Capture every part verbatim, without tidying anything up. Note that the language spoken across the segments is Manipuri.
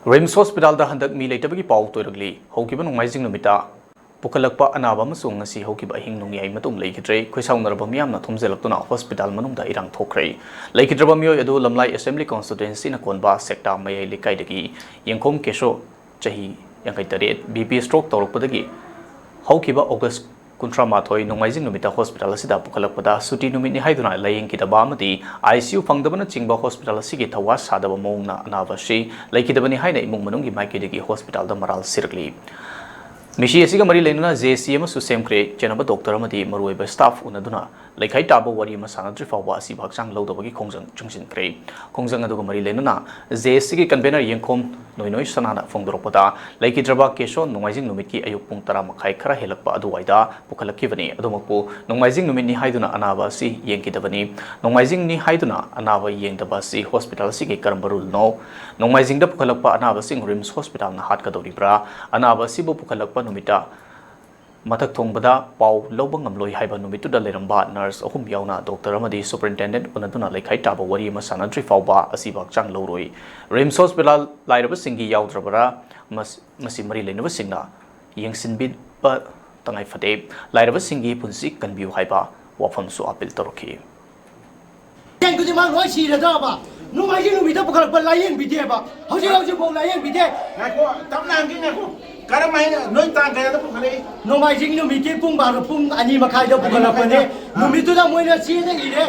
ꯔꯤꯝꯁ ꯍꯣꯁꯄꯤꯇꯥꯜꯗ ꯍꯟꯗꯛ ꯃꯤ ꯂꯩꯇꯕꯒꯤ ꯄꯥꯎ ꯇꯣꯏꯔꯛꯂꯤ꯫ ꯍꯧꯈꯤꯕ ꯅꯣꯡꯃꯥꯏꯖꯤꯡ ꯅꯨꯃꯤꯠꯇ ꯄꯨꯈꯠꯂꯛꯄ ꯑꯅꯥꯕ ꯑꯃꯁꯨꯡ ꯉꯁꯤ ꯍꯧꯈꯤꯕ ꯑꯍꯤꯡ ꯅꯣꯡꯌꯥꯏ ꯃꯇꯨꯡ ꯂꯩꯈꯤꯗ꯭ꯔꯦ꯫ ꯈꯣꯏꯁꯥꯎꯅꯔꯕ ꯃꯤꯌꯥꯝꯅ ꯊꯨꯝꯖꯤꯜꯂꯛꯇꯨꯅ ꯍꯣꯁꯄꯤꯇꯥꯜ ꯃꯅꯨꯡꯗ ꯏꯔꯥꯡ ꯊꯣꯛꯈ꯭ꯔꯦ꯫ ꯂꯩꯈꯤꯗ꯭ꯔꯕ ꯃꯤꯑꯣꯏ ꯑꯗꯨ ꯂꯝꯂꯥꯏ ꯑꯦꯁꯦꯝꯕ꯭ꯂꯤ ꯀꯣꯟꯁꯇꯤꯇ꯭ꯋꯦꯟꯁꯤꯅ ꯀꯣꯟꯕ ꯁꯦꯛꯇꯥ ꯃꯌꯥꯏ ꯂꯩꯀꯥꯏꯗꯒꯤ ꯌꯦꯡꯈꯣꯝ ꯀꯦꯁꯣ, ꯆꯍꯤ ꯌꯥꯡꯈꯩ ꯇꯔꯦꯠ, ꯕꯤ ꯄꯤ ꯁ꯭ꯇ꯭ꯔꯣꯛ ꯇꯧꯔꯛꯄꯗꯒꯤ ꯍꯧꯈꯤꯕ ꯑꯣꯒꯁ ꯀꯨꯟꯊ꯭ꯔꯥ ꯃꯥꯊꯣꯏ ꯅꯣꯡꯃꯥꯏꯖꯤꯡ ꯅꯨꯃꯤꯠꯇ ꯍꯣꯁꯄꯤꯇꯥꯜ ꯑꯁꯤꯗ ꯄꯨꯈꯠꯂꯛꯄꯗ ꯁꯨꯇꯤ ꯅꯨꯃꯤꯠꯅꯤ ꯍꯥꯏꯗꯨꯅ ꯂꯥꯌꯦꯡꯈꯤꯗꯕ ꯑꯃꯗꯤ ꯑꯥꯏ ꯁꯤ ꯌꯨ ꯐꯪꯗꯕꯅꯆꯤꯡꯕ ꯍꯣꯁꯄꯤꯇꯥꯜ ꯑꯁꯤꯒꯤ ꯊꯧꯋꯥ ꯁꯥꯗꯕ ꯃꯑꯣꯡꯅ ꯑꯅꯥꯕ ꯑꯁꯤ ꯂꯩꯈꯤꯗꯕꯅꯤ ꯍꯥꯏꯅ ꯏꯃꯨꯡ ꯃꯅꯨꯡꯒꯤ ꯃꯥꯏꯀꯩꯗꯒꯤ ꯍꯣꯁꯄꯤꯇꯥꯜꯗ ꯃꯔꯥꯜ ꯁꯤꯔꯛꯂꯤ꯫ ꯃꯤꯁꯤ ꯑꯁꯤꯒ ꯃꯔꯤ ꯂꯩꯅꯅ ꯖꯦ ꯑꯦꯁ ꯁꯤ ꯑꯃꯁꯨ ꯁꯦꯝꯈ꯭ꯔꯦ꯫ ꯆꯦꯟꯅꯕ ꯗꯣꯛꯇꯔ ꯑꯃꯗꯤ ꯃꯔꯨꯑꯣꯏꯕ ꯁ꯭ꯇꯥꯐ ꯎꯅꯗꯨꯅ ꯂꯩꯈꯥꯏ ꯇꯥꯕ ꯋꯥꯔꯤ ꯑꯃ ꯁꯥꯟꯅꯗ꯭ꯔꯤ ꯐꯥꯎꯕ ꯑꯁꯤꯕ ꯍꯛꯆꯥꯡ ꯂꯧꯗꯕꯒꯤ ꯈꯣꯡꯖꯪ ꯆꯪꯁꯤꯟꯈ꯭ꯔꯦ꯫ ꯈꯣꯡꯖꯪ ꯑꯗꯨꯒ ꯃꯔꯤ ꯂꯩꯅꯅ ꯖꯦ ꯑꯦꯁ ꯁꯤꯒꯤ ꯀꯟꯚꯦꯅꯔ ꯌꯦꯡꯈꯣꯝ ꯅꯣꯏꯅꯣꯏ ꯁꯅꯥꯅ ꯐꯣꯡꯗꯣꯔꯛꯄꯗ, ꯂꯩꯈꯤꯗ꯭ꯔꯕ ꯀꯦꯁꯣ ꯅꯣꯡꯃꯥꯏꯖꯤꯡ ꯅꯨꯃꯤꯠꯀꯤ ꯑꯌꯨꯛ ꯄꯨꯡ ꯇꯔꯥ ꯃꯈꯥꯏ ꯈꯔ ꯍꯦꯜꯂꯛꯄ ꯑꯗꯨꯋꯥꯏꯗ ꯄꯨꯈꯠꯂꯛꯈꯤꯕꯅꯤ꯫ ꯑꯗꯨꯃꯛꯄꯨ ꯅꯣꯡꯃꯥꯏꯖꯤꯡ ꯅꯨꯃꯤꯠꯅꯤ ꯍꯥꯏꯗꯨꯅ ꯑꯅꯥꯕ ꯑꯁꯤ ꯌꯦꯡꯈꯤꯗꯕꯅꯤ꯫ ꯅꯣꯡꯃꯥꯏꯖꯤꯡꯅꯤ ꯍꯥꯏꯗꯨꯅ ꯑꯅꯥꯕ ꯌꯦꯡꯗꯕ ꯑꯁꯤ ꯍꯣꯁꯄꯤꯇꯥꯜ ꯑꯁꯤꯒꯤ ꯀꯔꯝꯕ ꯔꯨꯜꯅꯣ? ꯅꯣꯡꯃꯥꯏꯖꯤꯡꯗ ꯄꯨꯈꯠꯂꯛꯄ ꯑꯅꯥꯕꯁꯤꯡ ꯔꯤꯝꯁ ꯍꯣꯁꯄꯤꯇꯥꯜꯅ ꯍꯥꯠꯀꯗꯧꯔꯤꯕ꯭ꯔꯥ? ꯑꯅꯥꯕ ꯑꯁꯤꯕꯨ ꯄꯨꯈꯠꯂꯛꯄ ꯅꯨꯃꯤꯠꯇ ꯃꯊꯛ ꯊꯣꯡꯕꯗ ꯄꯥꯎ ꯂꯧꯕ ꯉꯝꯂꯣꯏ ꯍꯥꯏꯕ ꯅꯨꯃꯤꯠꯇꯨꯗ ꯂꯩꯔꯝꯕ ꯅꯔꯁ ꯑꯍꯨꯝ ꯌꯥꯎꯅ ꯗꯣꯛꯇꯔ ꯑꯃꯗꯤ ꯁꯨꯄꯔꯤꯟꯇꯦꯟꯗꯦꯟꯠ ꯎꯅꯗꯨꯅ ꯂꯩꯈꯥꯏ ꯇꯥꯕ ꯋꯥꯔꯤ ꯑꯃ ꯁꯥꯟꯅꯗ꯭ꯔꯤ ꯐꯥꯎꯕ ꯑꯁꯤꯕ ꯍꯛꯆꯥꯡ ꯂꯧꯔꯣꯏ꯫ ꯔꯤꯝꯁ ꯍꯣꯁꯄꯤꯇꯥꯜ ꯂꯥꯏꯔꯕꯁꯤꯡꯒꯤ ꯌꯥꯎꯗ꯭ꯔꯕꯔꯥ? ꯃꯁꯤ, ꯃꯁꯤ ꯃꯔꯤ ꯂꯩꯅꯕꯁꯤꯡꯅ ꯌꯦꯡꯁꯤꯟꯕꯤꯕ ꯇꯉꯥꯏ ꯐꯗꯦ꯫ ꯂꯥꯏꯔꯕꯁꯤꯡꯒꯤ ꯄꯨꯟꯁꯤ ꯀꯟꯕꯤꯌꯨ ꯍꯥꯏꯕ ꯋꯥꯐꯝꯁꯨ ꯑꯄꯤꯜ ꯇꯧꯔꯛꯈꯤ꯫ ꯃꯤꯑꯣꯏ ꯈꯨꯗꯤꯡꯃꯛ ꯂꯣꯏ ꯁꯤꯔꯗ꯭ꯔꯕ? ꯅꯣꯡꯃꯥꯏꯖꯤꯡ ꯅꯨꯃꯤꯠꯇ ꯄꯨꯈꯠꯂꯛꯄ ꯂꯥꯏꯌꯦꯡꯕꯤꯗꯦꯕ꯫ ꯍꯧꯖꯤꯛ ꯍꯧꯖꯤꯛꯐꯥꯎ ꯂꯥꯏꯌꯦꯡꯕꯤꯗꯦ꯫ ꯉꯥꯏꯈꯣ, ꯇꯞꯅ ꯍꯪꯒꯦ, ꯉꯥꯏꯈꯣ꯫ ꯀꯔꯝ ꯍꯥꯏꯅ, ꯅꯣꯏ ꯇꯥꯡ ꯀꯌꯥꯗ ꯄꯨꯈꯠꯂꯛꯏ? ꯅꯣꯡꯃꯥꯏꯖꯤꯡ ꯅꯨꯃꯤꯠꯀꯤ ꯄꯨꯡ ꯕꯥꯔꯣ, ꯄꯨꯡ ꯑꯅꯤ ꯃꯈꯥꯏꯗ ꯄꯨꯈꯠꯂꯛꯄꯅꯦ꯫ ꯑꯅꯤ ꯃꯈꯥꯏꯗ꯫ ꯅꯨꯃꯤꯠꯇꯨꯗ ꯃꯣꯏꯅ ꯆꯦꯗ ꯏꯔꯦ꯫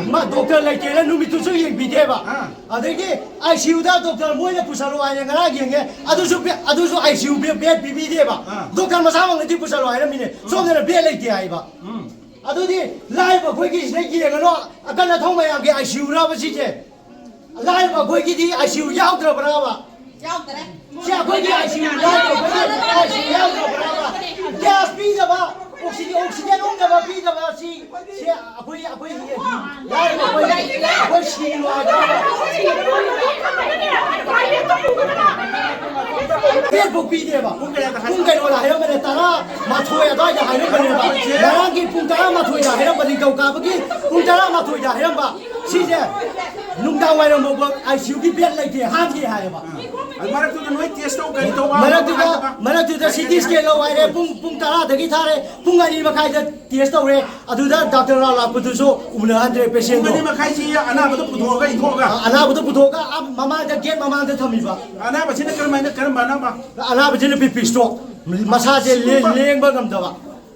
ꯃꯥ ꯗꯣꯛꯇꯔ ꯂꯩꯇꯦꯅ ꯅꯨꯃꯤꯠꯇꯨꯁꯨ ꯌꯦꯡꯕꯤꯗꯦꯕ꯫ ꯑꯥ꯫ ꯑꯗꯒꯤ ꯑꯥꯏ ꯁꯤ ꯌꯨꯗ ꯗꯣꯛꯇꯔ ꯃꯣꯏꯅ ꯄꯨꯁꯜꯂꯣ ꯍꯥꯏꯅ ꯉꯔꯥꯡ ꯌꯦꯡꯉꯦ꯫ ꯑꯗꯨꯁꯨ ꯕꯦ-, ꯑꯗꯨꯁꯨ ꯑꯥꯏ ꯁꯤ ꯌꯨ ꯕꯦ-, ꯕꯦꯗ ꯄꯤꯕꯤꯗꯦꯕ꯫ ꯑꯥ꯫ ꯗꯣꯛꯇꯔ ꯃꯁꯥꯃꯛꯅꯗꯤ ꯄꯨꯁꯜꯂꯣ ꯍꯥꯏꯔꯝꯃꯤꯅꯦ꯫ ꯁꯣꯝꯗꯅ ꯕꯦꯗ ꯂꯩꯇꯦ ꯍꯥꯏꯕ꯫ ꯎꯝ꯫ ꯑꯗꯨꯗꯤ ꯂꯥꯏꯔꯕ ꯑꯩꯈꯣꯏꯒꯤꯁꯤꯗ ꯌꯦꯡꯉꯅꯣ, ꯑꯀꯟ ꯑꯊꯧ ꯃꯌꯥꯝꯒꯤ ꯑꯥꯏ ꯁꯤ ꯌꯨꯔꯕ ꯁꯤꯁꯦ? ꯂꯥꯏꯔꯕ ꯑꯩꯈꯣꯏꯒꯤꯗꯤ ꯑꯥꯏ ꯁꯤ ꯌꯨ ꯌꯥꯎꯗ꯭ꯔꯕ꯭ꯔꯕ? ꯌꯥꯎꯗ꯭ꯔꯦ꯫ ꯁꯤ ꯑꯩꯈꯣꯏꯒꯤ ꯑꯥꯏ ꯁꯤ ꯌꯨ ꯂꯥꯏꯔꯕ ꯑꯩꯈꯣꯏꯒꯤ ꯑꯥꯏ ꯁꯤ ꯌꯨ ꯌꯥꯎꯗ꯭ꯔꯕ꯭ꯔꯕ? ꯒ꯭ꯌꯥꯁ ꯄꯤꯗꯕ, ꯑꯣꯛꯁꯤꯖꯦꯟ, ꯑꯣꯛꯁꯤꯖꯦꯟ ꯎꯪꯅꯕ ꯄꯤꯗꯕ ꯁꯤ, ꯁꯤ ꯑꯩꯈꯣꯏ, ꯑꯩꯈꯣꯏ ꯂꯥꯏꯔꯕ ꯑꯩꯈꯣꯏ, ꯑꯩꯈꯣꯏ ꯁꯤꯔꯣ ꯍꯥꯏꯕ꯭ꯔꯕ? ꯕꯦꯗꯐꯥꯎ ꯄꯤꯗꯦꯕ꯫ ꯄꯨꯡ ꯀꯩꯅꯣꯗ ꯍꯥꯏꯔꯝꯕꯅꯦ, ꯇꯔꯥ ꯃꯥꯊꯣꯏ ꯑꯗꯨꯋꯥꯏꯗ ꯍꯥꯏꯔꯝꯕꯅꯦꯕ꯫ ꯉꯔꯥꯡꯒꯤ ꯄꯨꯡ ꯇꯔꯥ ꯃꯥꯊꯣꯏꯗ ꯍꯥꯏꯔꯝꯕ, ꯅꯤꯡꯊꯧꯀꯥꯕꯒꯤ ꯄꯨꯡ ꯇꯔꯥ ꯃꯥꯊꯣꯏꯗ ꯍꯥꯏꯔꯝꯕ꯫ ꯁꯤꯁꯦ ꯅꯨꯡꯗꯥꯡ ꯋꯥꯏꯔꯝ ꯐꯥꯎꯕ ꯑꯥꯏ ꯁꯤ ꯌꯨꯒꯤ ꯕꯦꯗ ꯂꯩꯇꯦ, ꯍꯥꯡꯗꯦ ꯍꯥꯏꯌꯦꯕ꯫ ꯑꯗꯨ ꯃꯔꯛꯇꯨꯗ ꯅꯣꯏ ꯇꯦꯁ ꯇꯧ, ꯀꯔꯤ ꯇꯧꯕ, ꯃꯔꯛꯇꯨꯗ ꯍꯥꯏꯕ? ꯃꯔꯛꯇꯨꯗ ꯁꯤ ꯇꯤ ꯁ꯭ꯀꯦꯟ ꯂꯧ ꯍꯥꯏꯔꯦ, ꯄꯨꯡ ꯄꯨꯡ ꯇꯔꯥꯗꯒꯤ ꯊꯥꯔꯦ, ꯄꯨꯡ ꯑꯅꯤ ꯃꯈꯥꯏꯗ ꯇꯦꯁ ꯇꯧꯔꯦ꯫ ꯑꯗꯨꯗ ꯗꯥꯛꯇꯔ ꯔꯥꯎ ꯂꯥꯛꯄꯗꯨꯁꯨ ꯎꯅꯍꯟꯗ꯭ꯔꯦ ꯄꯨꯡ ꯄꯦꯁꯦꯟꯗꯣ꯫ ꯑꯅꯤ ꯃꯈꯥꯏꯁꯤ ꯑꯅꯥꯕꯗꯣ ꯄꯨꯊꯣꯛꯑꯒ ꯏꯟꯊꯣꯛꯑꯒ ꯑꯅꯥꯕꯗꯣ ꯄꯨꯊꯣꯛꯑꯒ ꯑꯥ ꯃꯃꯥꯡꯗ, ꯒꯦꯠ ꯃꯃꯥꯡꯗ ꯊꯝꯃꯤꯕ꯫ ꯑꯅꯥꯕꯁꯤꯅ ꯀꯔꯝꯍꯥꯏꯅ, ꯀꯔꯝꯕ ꯑꯅꯥꯕ? ꯑꯅꯥꯕꯁꯤꯅ ꯕꯤ ꯄꯤ ꯏꯁꯇ꯭ꯔꯣꯛ, ꯃꯁꯥꯁꯦ ꯂꯦ- ꯁꯤꯒꯨꯝꯕ ꯂꯦꯡꯕ ꯉꯝꯗꯕ꯫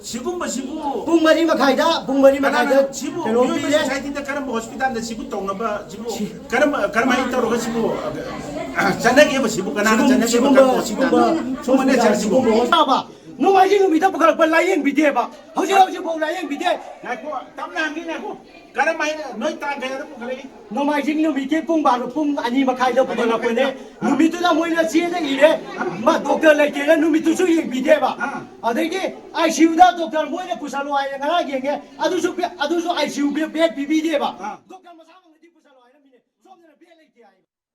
ꯁꯤꯒꯨꯝꯕꯁꯤꯕꯨ ꯄꯨꯡ ꯃꯔꯤ ꯃꯈꯥꯏꯗ, ꯄꯨꯡ ꯃꯔꯤ ꯃꯈꯥꯏꯗ ꯀꯅꯥꯅ ꯁꯤꯕꯨ ꯀꯩꯅꯣ ꯃꯤꯑꯣꯏꯕ ꯄꯤꯔꯦ꯫ ꯁꯣꯁꯥꯏꯇꯤꯗ ꯀꯔꯝꯕ ꯍꯣꯁꯄꯤꯇꯥꯜꯗ ꯁꯤꯕꯨ ꯇꯧꯅꯕ, ꯁꯤꯕꯨ ꯀꯔꯝꯕ, ꯀꯔꯝꯍꯥꯏꯅ ꯇꯧꯔꯒ ꯁꯤꯕꯨ, ꯑ, ꯆꯠꯅꯒꯦꯕ? ꯁꯤꯕꯨ ꯀꯅꯥꯅ ꯆꯠꯅꯒꯦꯕ? ꯁꯤꯒꯨꯝꯕ ꯀꯔꯝꯕ ꯍꯣꯁꯄꯤꯇꯥꯜꯗ? ꯁꯤꯒꯨꯝꯕ ꯁꯤꯒꯨꯝꯕ ꯅꯦꯆꯔ ꯁꯤꯕꯨ? ꯁꯤꯒꯨꯝꯕ ꯍꯣꯁꯄꯤꯇꯥꯜ ꯅꯣꯡꯃꯥꯏꯖꯤꯡ ꯅꯨꯃꯤꯠꯇ ꯄꯨꯈꯠꯂꯛꯄ ꯂꯥꯏꯌꯦꯡꯕꯤꯗꯦꯕ꯫ ꯍꯧꯖꯤꯛ ꯍꯧꯖꯤꯛ ꯐꯥꯎ ꯂꯥꯏꯌꯦꯡꯕꯤꯗꯦ꯫ ꯉꯥꯏꯈꯣ, ꯇꯞꯅ ꯍꯪꯒꯦ, ꯉꯥꯏꯈꯣ꯫ ꯀꯔꯝꯍꯥꯏꯅ ꯅꯣꯏ ꯇꯥꯡ ꯀꯌꯥꯗ ꯄꯨꯈꯠꯂꯛꯏ? ꯅꯣꯡꯃꯥꯏꯖꯤꯡ ꯅꯨꯃꯤꯠꯀꯤ ꯄꯨꯡ ꯕꯥꯔꯣ, ꯄꯨꯡ ꯑꯅꯤ ꯃꯈꯥꯏꯗ ꯄꯨꯈꯠꯂꯛꯄꯅꯦ꯫ ꯅꯨꯃꯤꯠꯇꯨꯗ ꯃꯣꯏꯅ ꯆꯦꯗ ꯏꯔꯦ, ꯃꯥ ꯗꯣꯛꯇꯔ ꯂꯩꯇꯦꯅ ꯅꯨꯃꯤꯠꯇꯨꯁꯨ ꯌꯦꯡꯕꯤꯗꯦꯕ꯫ ꯑꯥ꯫ ꯑꯗꯒꯤ ꯑꯥꯏ ꯁꯤ ꯌꯨꯗ ꯗꯣꯛꯇꯔ ꯃꯣꯏꯅ ꯄꯨꯁꯜꯂꯣ ꯍꯥꯏꯔꯦ, ꯉꯔꯥꯡ ꯌꯦꯡꯉꯦ, ꯑꯗꯨꯁꯨ ꯕꯦ-, ꯑꯗꯨꯁꯨ ꯑꯥꯏ ꯁꯤ ꯌꯨ ꯕꯦ-, ꯕꯦꯗ ꯄꯤꯕꯤꯗꯦꯕ꯫ ꯑꯥ꯫ ꯗꯣꯛꯇꯔ ꯃꯁꯥ